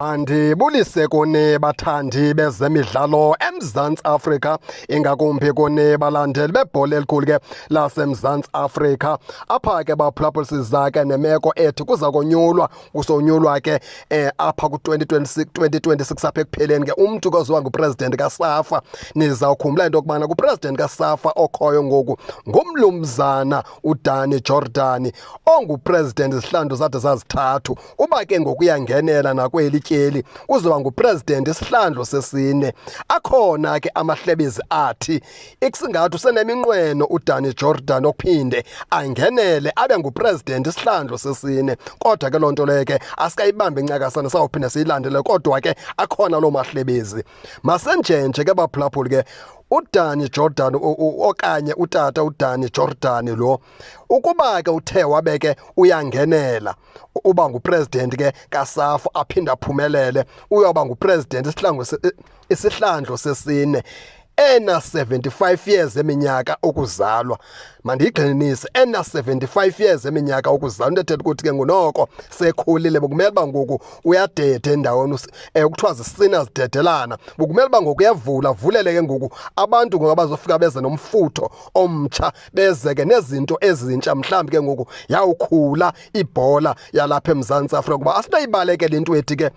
Andibulise kuni bathandi bezemidlalo eMzantsi Afrika, ingakumbi kuni balandeli bebhola elikhulu ke laseMzantsi Afrika. Apha ke baphulaphula siza ke nemeko ethi kuza konyulwa, kusonyulwa ke apha ku-2026 2026 apha ekupheleni ke umntu kozoba ngupresident kaSAFA. Nizawukhumbula into yokubana kupresident kaSAFA okhoyo ngoku ngumlumzana uDanny Jordaan, ongupresident izihlandlo zade zazithathu. Uba ke ngoku uyangenela nakweli tyeli uzoba ngupresident isihlandlo sesine. Akhona ke amahlebezi athi ikusingathi useneminqweno uDanny Jordaan ophinde angenele abe ngupresident isihlandlo sesine, kodwa ke loo nto leyo ke asikayibambi incakasana, sawuphinda siyilandele. Kodwa ke akhona loo mahlebezi. Masenjenje ke baphulaphuli ke, uDanny Jordaan okanye utata uDanny Jordaan lo, ukuba ke uthe wabe ke uyangenela uba ngupresident ke kaSAFA aphinde aphumelele, uyoba ngupresident isihlandlo sesine ena 75 years eminyaka okuzalwa. Mandiyigxininise, ena 75 years eminyaka okuzalwa, into ethetha ukuthi ke ngunoko sekhulile. Bekumele uba ngoku uyadede endaweni, kuthiwa zisina zidedelana, bekumele uba ngoku uyavula, avulele ke ngoku abantu ngoku abazofika beze nomfutho omtsha, beze ke nezinto ezintsha, mhlawumbi ke ngoku yawukhula ibhola yalapha eMzantsi Afrika. Kuba asinayibalekela into ethi ke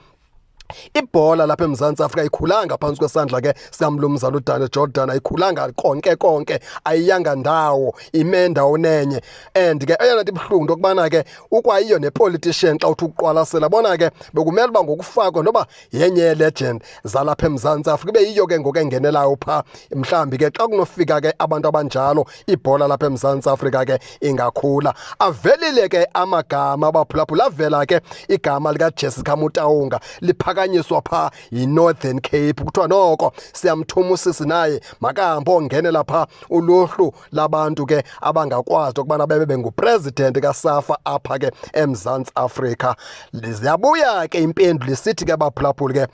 ibhola lapha eMzantsi Afrika ayikhulanga phantsi kwesandla ke sikamlumzana uDanny Jordaan, ayikhulanga konke konke, ayiyanga ndawo, ime ndawonenye. And ke eyona nto ibuhlungu into yokubana ke ukwayiyo nepolitician. Xa uthi ukuqwalasela, bona ke bekumele uba ngokufakwe noba yenye yelegend zalapha eMzantsi Afrika, ibe yiyo ke ngoku engenelayo phaa. Mhlawumbi ke xa kunofika ke abantu abanjalo, ibhola lapha eMzantsi Afrika ke ingakhula. Avelile ke amagama abaphulaphula, avela ke igama likaJessica Motaung, liphakanyiswa phaa yiNorthern Cape. Kuthiwa noko siyamthuma usisi naye makahambe ongenela phaa uluhlu labantu ke abangakwazi ukubana bebe bengupresident kaSAFA apha ke eMzantsi Afrika. Ziyabuya ke impendulo isithi ke baphulaphuli ke,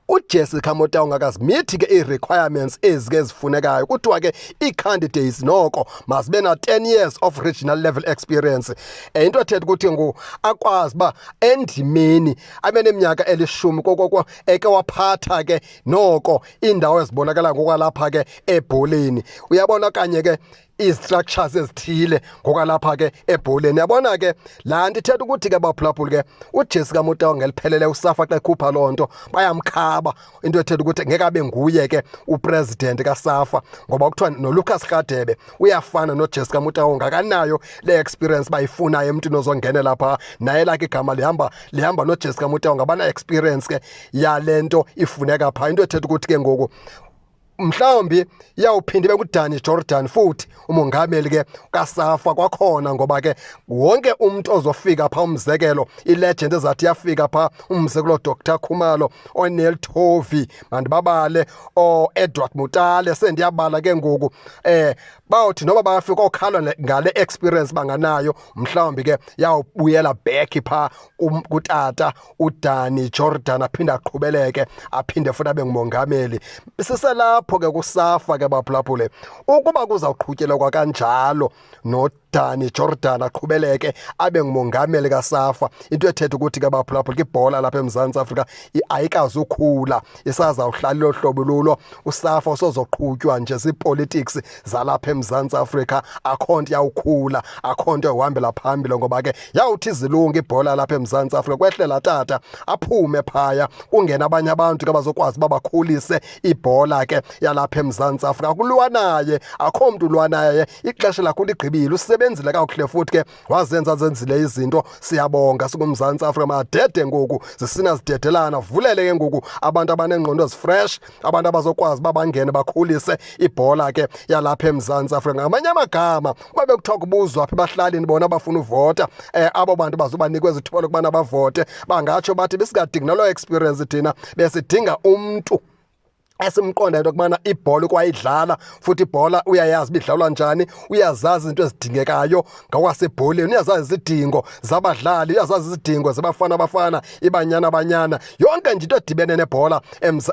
uJessica Motaung akazimithi ke ii-requirements ezi ke zifunekayo. Kuthiwa ke ii-candidates noko mazibe na 10 years of regional level experience, into ethetha ukuthi ngu akwazi uba endimeni abe neminyaka elishumi kokoko eke waphatha ke noko iindawo ezibonakala ngokwalapha ke ebholeni, uyabona, kanye ke ii-structures ezithile ngokwalapha ke ebholeni, yabona ke. Laa nto ithetha ukuthi ke baphulaphuli ke, uJessica Motaung ngeliphelele uSAFA xa ekhupha loo nto bayamkhaba, into ethetha ukuthi ngeke abe nguye ke upresident kaSAFA, ngoba kuthiwa noLucas Radebe uyafana noJessica Motaung, akanayo le experience bayifunayo emntwini ozongenela phaa. Naye lakhe igama lihamba noJessica Motaung, abana experience ke yale nto ifuneka phaa, into ethetha ukuthi ke ngoku mhlawumbi iyawuphinda ibe nguDanny Jordaan futhi umongameli ke kaSAFA kwakhona, ngoba ke wonke umuntu ozofika phaa, umzekelo ilegend ezathi yafika phaa, umzekelo Dr Khumalo, oNeil Tovey, mandibabale oEdward Mutale, sendiyabala ke ngoku, bawuthi noba bayafika okhalwa ngale experience banganayo, mhlawumbi ke yawubuyela back phaa kutata uDanny Jordaan, aphinde aqhubeleke, aphinde futhi abe ngumongameli. Siselapho ke kuSAFA ke baphulaphule, ukuba kuzawuqhutyelwa kanjalo noDanny Jordaan aqhubeleke abe ngumongameli kaSAFA, into ethetha ukuthi ke baphulaphula, ibhola lapha eMzantsi Afrika ayikazukhula, isazawuhlala ilo hlobo lulo. USAFA usozoqhutywa nje ziipolitics zalapha eMzantsi Afrika, akho nto yawukhula, akho nto yohambela phambili, ngoba ke yawuthi zilunge ibhola lapha eMzantsi Afrika kwehlela tata aphume phaya, kungena abanye abantu ke abazokwazi uba bakhulise ibhola ke yalapha eMzantsi Afrika. Akulwa naye, akho mntu ulwa naye, ixesha lakho ligqibile, usebenzile kakuhle futhi ke wazenza zenzile izinto, siyabonga sikuMzantsi Afrika. Madede ngoku zisina zidedelana, vulele ke ngoku abantu abanengqondo ezifresh, abantu abazokwazi uba bangene bakhulise ibhola ke yalapha eMzantsi Afrika. Ngamanye amagama, uba bekuthiwa kubuzwa apha ebahlalini bona abafuna uvota, abo bantu bazobanikwa ezithuba lokubana bavote, bangatsho bathi besingadingi naloo experience thina, besidinga umntu Esimqonda into yokubana ibhola ukwayidlala, futhi ibhola uyayazi uba idlalwa njani, uyazazi izinto ezidingekayo ngakwasebholeni, uyazazi izidingo zabadlali, uyazazi izidingo zabafana bafana, ibanyana banyana, yonke nje into edibene nebhola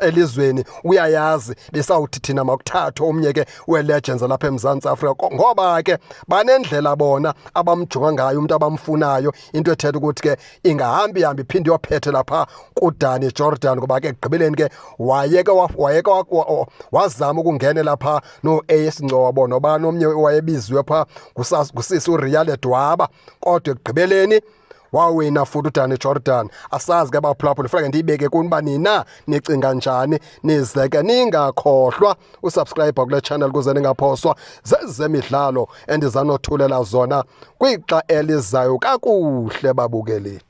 elizweni uyayazi. Besawuthi thina makuthathwe omnye ke wee-legends lapha eMzantsi Afrika, ngoba ke banendlela bona abamjonga ngayo umntu abamfunayo, into ethetha ukuthi ke ingahambi ihambi iphinde iyophethe lapha kuDanny Jordaan, ngoba ke ekugqibeleni ke wayeke wayeke wazama ukungenela pha no-AS Ngcobo nobani omnye wayebiziwe pha ngusisi uRia Ledwaba, kodwa ekugqibeleni wawina futhi uDanny Jordaan. Asazi ke baphulaphula, funeka ndiyibeke kuni uba nina nicinga njani. Nize ke ningakhohlwa usubscribe kule channel ukuze ningaphoswa zezemidlalo endizanothulela zona kwixa elizayo. Kakuhle babukeli.